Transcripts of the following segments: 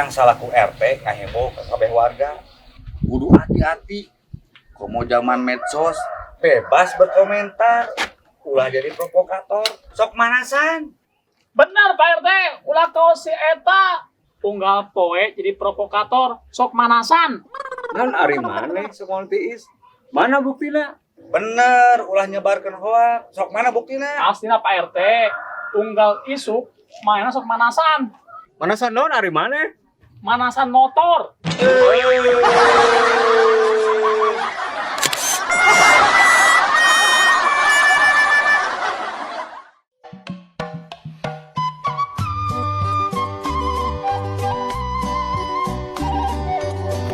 Urang salaku RT ngahimbau ke kabeh warga. Kudu hati-hati. Komo zaman medsos bebas berkomentar. Ulah jadi provokator. Sok manasan. Benar Pak RT, ulah kau si eta. Unggal poe jadi provokator, sok manasan. Kan ari maneh sok tiis. Mana buktina? Bener, ulah nyebarkan hoak. Sok mana buktina? Aslinya Pak RT, unggal isuk mainnya sok manasan. Manasan naon ari maneh? Manasan motor.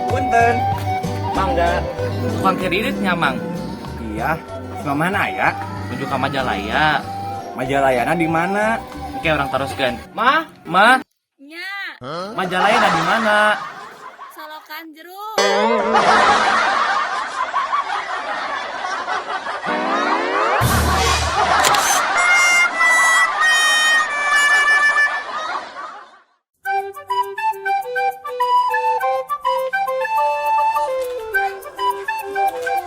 Punten. Mangga. Tukang kreditnya, Mang. Iya, ke mana ya? Menuju ke Majalaya. Majalayana di mana? Oke, orang teruskan. Ma, Ma, Nya, Majalaya di mana? Solokan jeruk.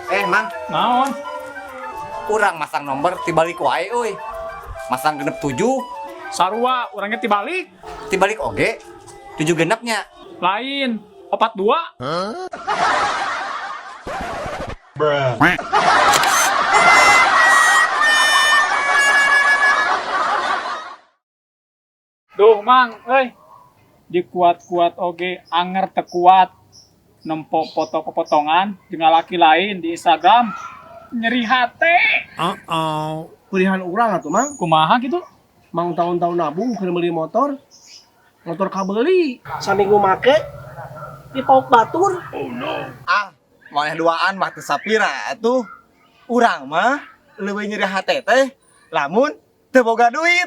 Eh, Mang, Naon? urang masang nomor tibalik wae euy. Masang genep 7, Sarua, orangnya tibalik. Tibalik oge. 7 genepnya. Lain, 42. Duh, Mang, euy. Dikuat-kuat oge anger tekuat. Nempo foto pepotongan dengan laki lain di Instagram. Nyeri hate. Pilihan urang atuh, Mang. Kumaha gitu? Mang tahun-tahun nabung keur beli motor. Motor kabeli, saminggu make dipauk batur. Ah, maneh duaan mah teu sapira atuh. Urang mah leuwih nyeri hate teh lamun teu boga duit.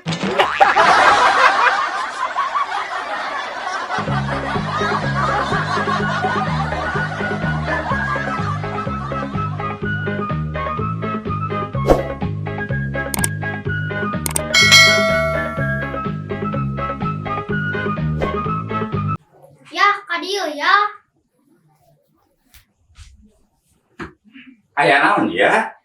Ya, kadieu ya. Aya naon ya?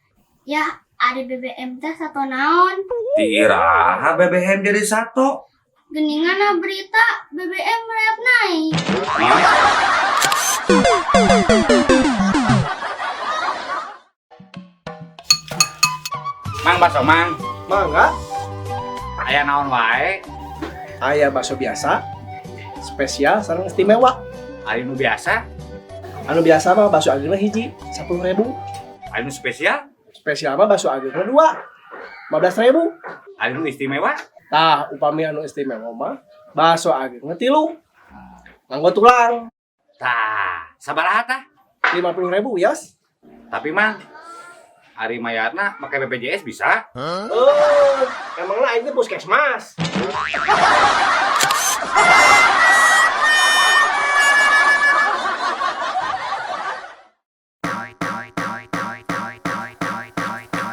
Ya, ada BBM teh satu naon. Ti iraha BBM jadi satu. Geningan berita BBM merayap naik. Mang baso mang. Mangga, Aya naon wae? Aya bakso biasa, spesial sareng istimewa. Ari nu biasa, Anu biasa mah bakso ageungna hiji, 10.000. ari nu spesial, Spesial mah bakso ageungna 2, 15.000. ari nu istimewa. Tah, upami anu istimewa mah bakso ageungna 3. Nganggo tulang, Tah, sabaraha tah? 50.000 yos. Tapi Mang, ari mayarna make BPJS bisa? Eh, emangnya aing teh puskesmas.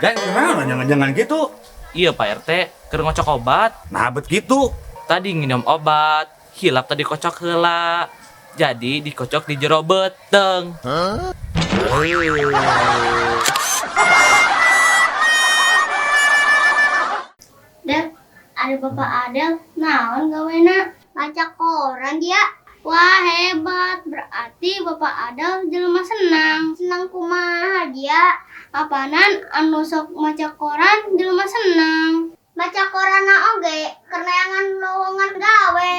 Dan kenapa jangan-jangan gitu? Iya, Pak RT, keur ngocok obat. Nah, bet gitu. Tadi nginum obat, hilap tadi kocok heula. Jadi dikocok di jero beteng. Del, ada Bapak Adel, naon gawena? Baca koran dia. Wah hebat, berarti Bapak Adel jelema senang. Senang kumaha dia? Apanan anu sok maca koran jelema senang. Maca koran oge keur neangan lowongan gawe.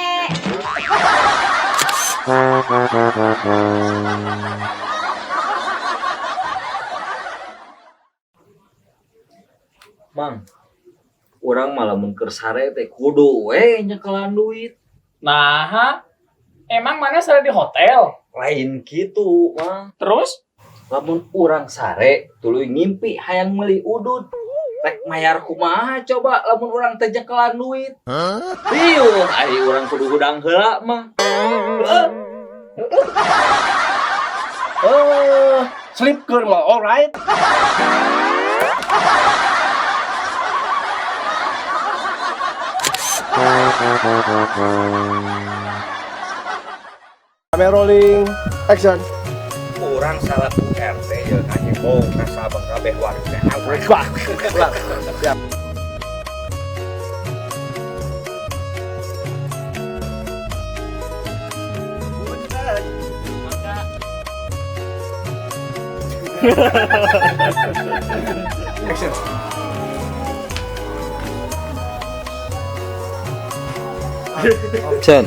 Mang, urang malah mun keur sare teh kudu we nyekelan duit. Nah, emang mana sare di hotel? Lain gitu, Mang. Terus? Lamun urang sare tuluy ngimpi hayang meuli udud. Rek mayar kumaha coba lamun urang teh nyekelan duit. Riuh, ari urang kudu hudang heula mah. Eh, sleep keur mah alright. Kamera rolling, action. Urang salaku RT ya ngaheboh ka sabang kabeh warga. Wah, ulang. Siap. Action. Action.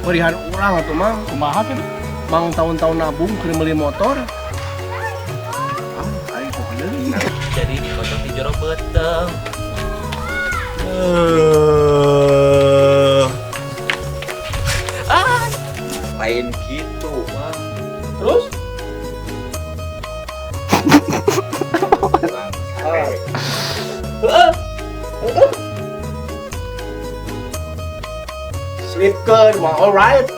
Merihan urang atuh, Mang. Kumaha kitu? Mang tahun-tahun nabung keur meuli motor. Ah, aing kok deui. Jadi dikocok di jero beuteung. Lain gitu, Mang. Terus? Urang sare. Sleep good, Mang. Alright.